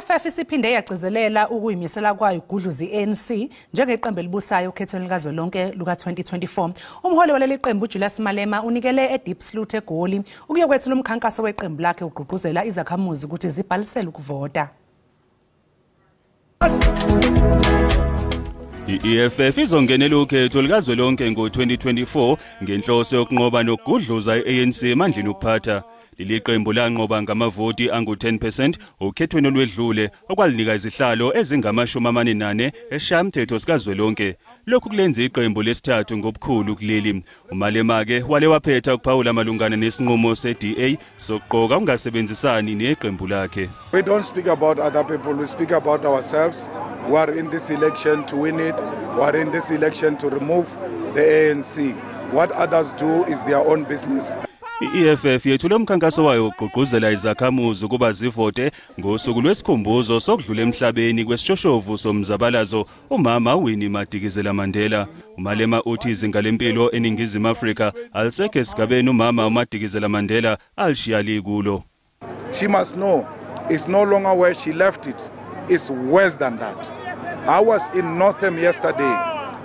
I-EFF isiphinde yagcizelela ukuyimisela kwayo ukugudluza i-ANC njengeqembu elibusayo okhethweni likazwelonke luka-2024. Umholi waleli qembu uJulius Malema unikele eDiepsloot eGoli ukuyokwethula umkhankaso weqembu lakhe ugqugquzela izakhamuzi ukuthi zibhalisele ukuvota. I-EFF izongenela ukhetho likazwelonke ngo-2024 ngenhloso yokunqoba nokugudluza i-ANC emandleni okuphatha. Leli qembu lanqoba ngamavoti angu-10% okhethweni olwedlule okwalinika izihlalo ezingama-44 esishayamthetho sikazwelonke. Lokhu kulenza iqembu lesithathu ngobukhulu kuleli. uMalema-ke wale waphetha ukuphawula malungana nesinqumo se-DA sokuqoka ukungasebenzisani neqembu lakhe. We don't speak about other people, we speak about ourselves. We are in this election to win it. We are in this election to remove the ANC. What others do is their own business. I-EFF yethule umkhankaso wayo wokugqugquzela izakhamuzi ukuba zivote ngosuku lwesikhumbuzo sokudlula emhlabeni kwesishoshovu somzabalazo umama Winnie Madikizela Mandela. uMalema uthi izinga lempilo eNingizimu Afrika alisekho esigabeni umama uMadikizela Mandela alishiya likulo. She must know it's no longer where she left it. It's worse than that. I was in Northam yesterday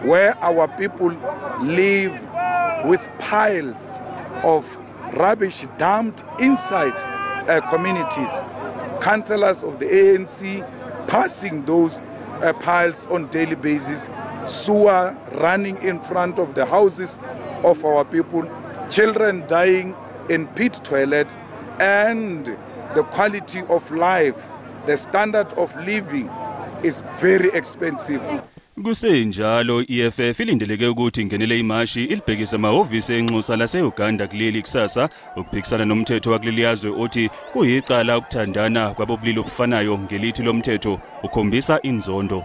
where our people live with piles of rubbish dumped inside communities. Councillors of the ANC passing those piles on daily basis, sewer running in front of the houses of our people, children dying in pit toilets, and the quality of life, the standard of living is very expensive. Kusenjalo i-EFF ilindeleke ukuthi ingenele imashi ilibhekise emahhovisi enxusa lase-Uganda kuleli kusasa ukuphikisana nomthetho wakuleli yazwe othi kuyicala ukuthandana kwabobulili obufanayo ngelithi lomthetho ukhombisa inzondo.